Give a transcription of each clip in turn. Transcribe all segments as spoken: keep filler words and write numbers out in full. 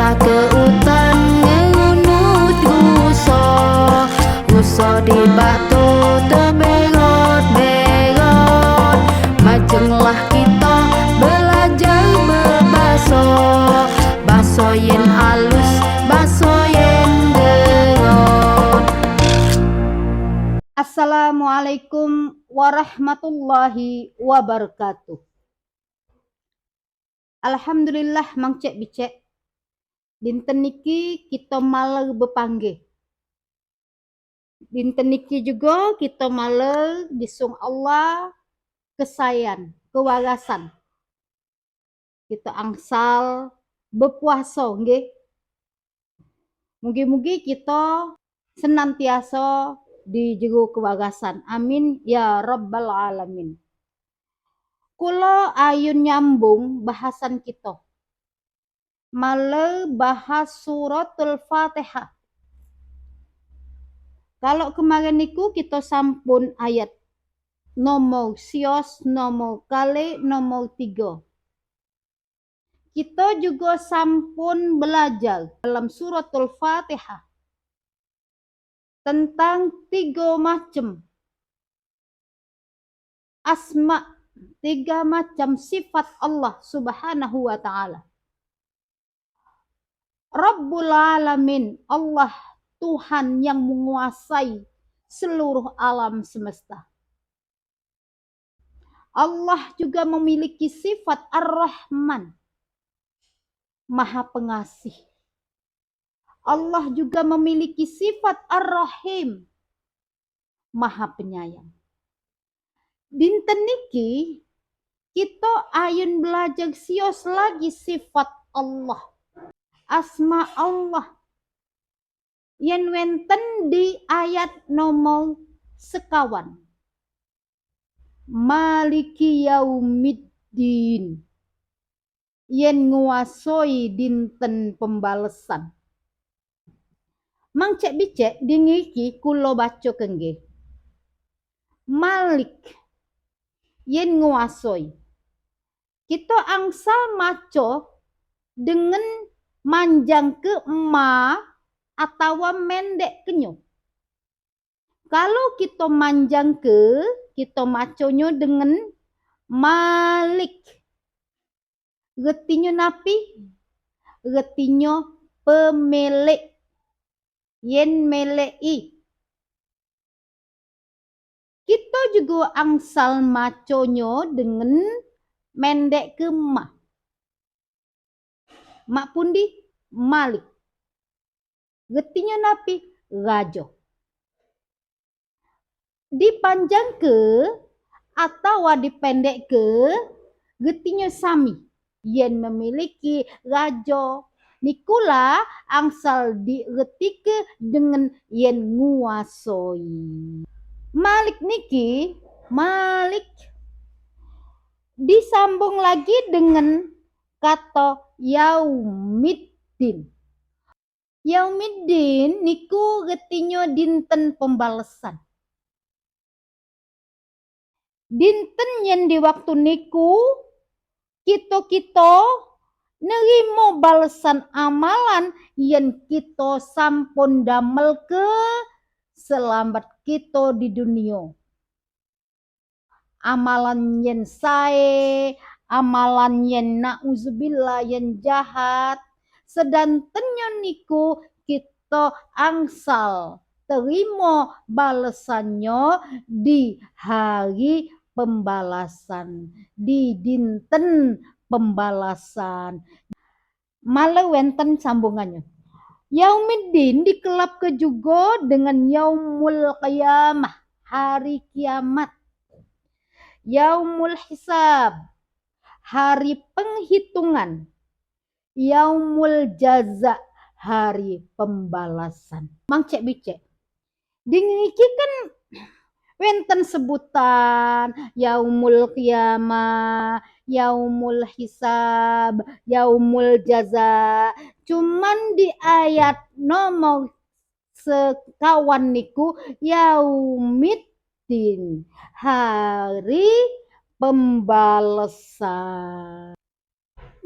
Ke utan ngenut ruso, ruso di batu teberot-berot. Majenglah kita belajar bebaso, baso yen alus, baso yen gerot. Assalamualaikum warahmatullahi wabarakatuh. Alhamdulillah, mangcek bicek. Dinten niki kita maler bepanggih. Dinten niki juga kita maler disung Allah kesayan, kewarasan. Kita angsal bepuaso, nggih. Mugi-mugi kita senantiaso di jero kewarasan. Amin ya rabbal alamin. Kulo ayun nyambung bahasan kita. Maler bahas suratul Fatihah. Kalau kemarin niku kita sampun ayat nomor sios, nomor kali, nomor tiga. Kita juga sampun belajar dalam suratul Fatihah tentang tiga macam asma, tiga macam sifat Allah Subhanahu wa Ta'ala. Rabbul Alamin, Allah Tuhan yang menguasai seluruh alam semesta. Allah juga memiliki sifat Ar-Rahman, Maha Pengasih. Allah juga memiliki sifat Ar-Rahim, Maha Penyayang. Dinten niki kita ayun belajar sios lagi sifat Allah, asma Allah. Yen wenten di ayat nomor sekawan. Maliki yaumiddin. Yen nguasoi dinten pembalesan. Mangcek bicek dingiki kulo baco ke nggih. Malik. Yen nguasoi. Kita angsal maco dengan manjang ke ma atawa mendek ke nyo. Kalau kita manjang ke, kita maconyo dengan malik. Retinyo napi? Retinyo pemilik. Yen melek i. Kita juga angsal maconyo dengan mendek ke ma. Mak pundi? Malik. Retinyo napi? Rajo. Dipanjangke atawa dipendekke, retinyo sami, yen memiliki rajo. Nikula angsal diretike dengan yen nguasoi. Malik niki, Malik disambung lagi dengan kato yaumiddin. Yaumiddin niku retinyo dinten pembalesan. Dinten yen di waktu niku kito-kito nerimo balesan amalan yen kito sampun damelke selamat kito di dunio. Amalan yen sae, amalan yen nauzubillah yen jahat, sedantennyo niku kito angsal terimo balesannyo di hari pembalasan, di dinten pembalasan. Malah wenten sambungannyo. Yaumiddin dikelapke jugo dengan yaumul qiyamah, hari kiamat. Yaumul hisab, hari penghitungan. Yaumul jaza, hari pembalasan. Mang cek bicek. Dingin iki kan wenten sebutan yaumul qiyamah, yaumul hisab, yaumul jaza. Cuman di ayat nomor sekawan niku yaumiddin, hari pembalasan.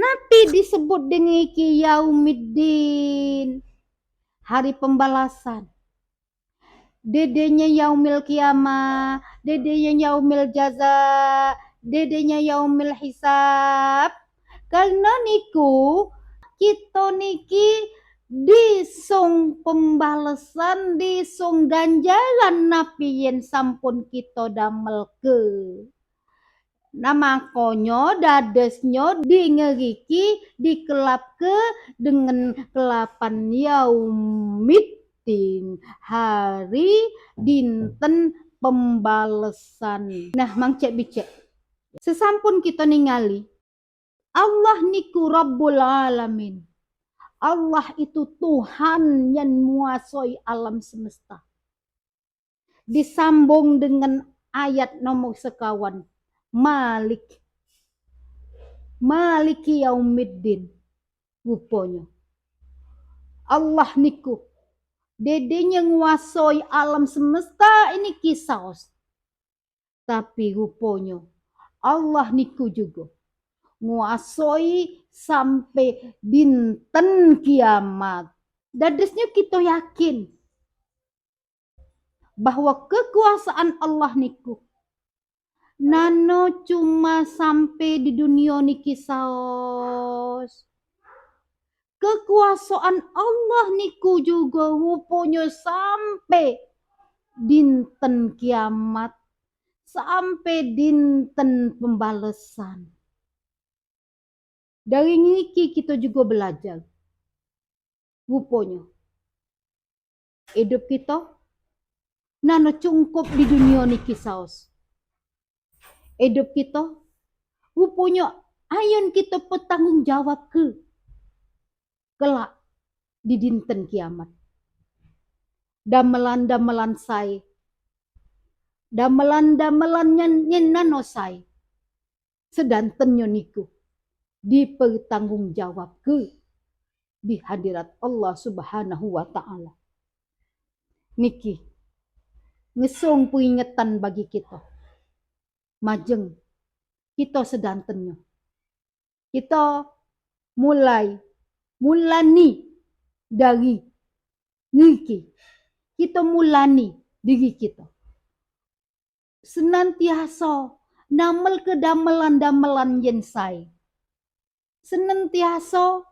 Napi disebut dengan iki yaumiddin? Hari pembalasan. Dedenya yaumil kiamah, dedenya yaumil jaza, dedenya yaumil hisab. Karena niku, kita niki disung pembalasan, disung ganjaran napi yen sampun kita damelke. Nah, makonyo dadesnyo di ngeriki dikelapke dengan kelapan yaumiddin, hari dinten pembalesan. Nah, mangcek bicek. Sesampun kita ningali, Allah niku Rabbul Alamin. Allah itu Tuhan yang menguasai alam semesta. Disambung dengan ayat nomor sekawan, Malik. Maliki yaumiddin. Ruponyo Allah niku, dedenya nguasoi alam semesta ini kisaos. Tapi ruponyo Allah niku jugo nguasoi sampe dinten kiamat. Dadesnyo kito yakin bahwa kekuasaan Allah niku nano cuma sampe di dunio niki saos. Kekuasaan Allah niku jugo ruponyo sampe dinten kiamat, sampe dinten pembalesan. Dari niki kito jugo belajar. Ruponyo, idup kito nano cungkup di dunio niki saos. Idup kito, ruponyo ayun kito petanggung jawabke kelak di dinten kiamat. Damelan-damelan sai, damelan-damelan nyen, nyen nano sai, sedantennyo niku dipertanggungjawabke di hadirat Allah Subhanahu wa Ta'ala. Niki ngesung peringetan bagi kito. Majeng, kito sedantennyo, kito mulai, mulani dari niki. Kito mulani diri kito. Senantiaso namelke damelan-damelan yen sai. Senantiaso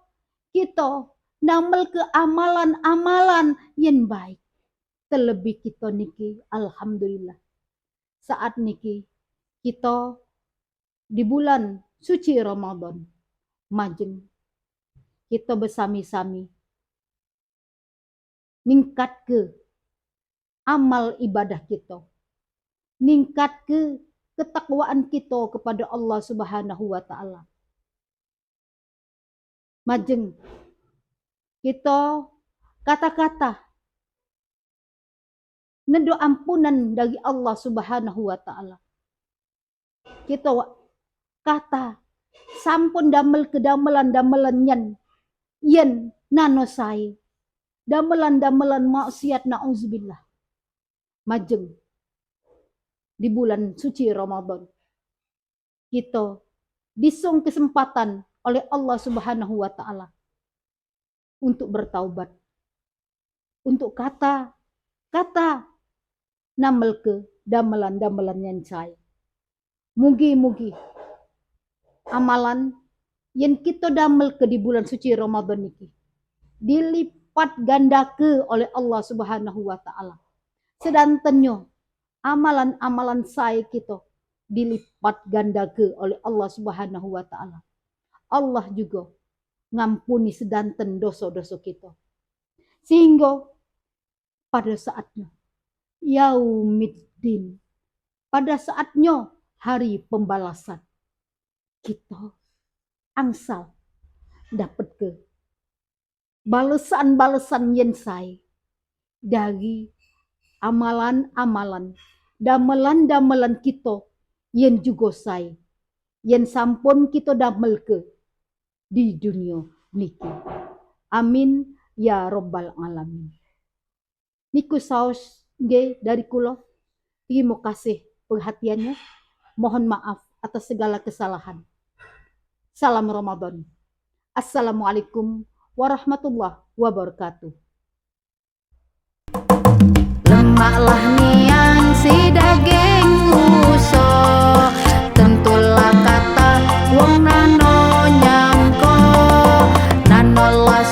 kito namelke amalan-amalan yen baik. Terlebih kito niki, alhamdulillah, saat niki kito di bulan suci Ramadan. Majeng, kito besami-sami ningkatke amal ibadah kito, ningkatke ketakwaan kito kepada Allah Subhanahu wa Ta'ala. Majeng, kito kata-kata nedo ampunan dari Allah Subhanahu wa Ta'ala. Kito kata sampun damelke damelan-damelan nyen, yen nano sai, damelan-damelan maksiat, nauzubillah. Majeng, di bulan suci Ramadan, kito disung kesempatan oleh Allah Subhanahu wa Ta'ala untuk bertaubat, untuk kata, kata namelke damelan-damelan nyen sai. Mugi-mugi amalan yen kito damelke di bulan suci Ramadan niki dilipat gandake oleh Allah Subhanahu wa Ta'ala. Sedantennyo amalan-amalan sai kito dilipat gandake oleh Allah Subhanahu wa Ta'ala. Allah jugo ngampuni sedanten doso-doso kito. Sehinggo pada saatnyo, yaumiddin, pada saatnyo hari pembalasan, kito angsal dapetke balesan-balesan yen sai dari amalan-amalan, damelan-damelan kito yen jugo sai, yen sampun kito damelke di dunio niki. Amin ya rabbal alamin. Niku saos nggih dari kulo. Terimo kasih perhatiannyo. Mohon maaf atas segala kesalahan. Salam Ramadan. Assalamualaikum warahmatullahi wabarakatuh. Lemaklah nian si daging ruso, tentulah kata wong nano nyangko, nanolah